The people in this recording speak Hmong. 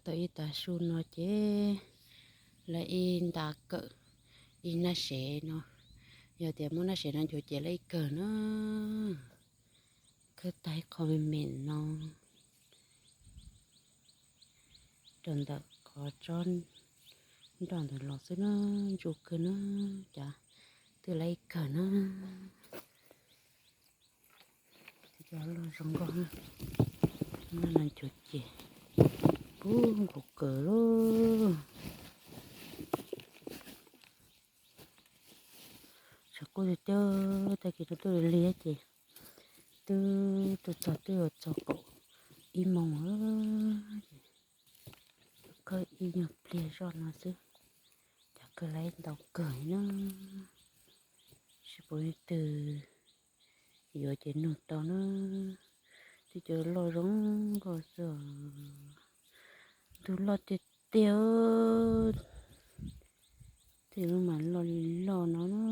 Tau ib tav su no ces lawv ib nta kawm ib nab sev no. Yog tias muaj nab sev no ncuav ces lawv ib kawg na. Khawb tag ib qho me me no rau ntawm qhov tsob nroj ntawd los xwb na, ntsuj kawg na, cas twb lawv ib kawg na. Cov loj zoo nkauj na, no ncuav ces kub nkaus kawg lauj. Tshav kub tiag tiag, tag kis no twb lig lig ces twb tuaj txog twb yuav txog kaum ib moos lawm. Khawb ib nyuag pliag zoj no xwb, cas khawb lawv ntau kawg na. Seb puas leej twg yuav ces nug tau na. Twb cov loj zoo nkauj xwb os. Ntug loj tiag tiag. Tej lub mas loj li loj no na.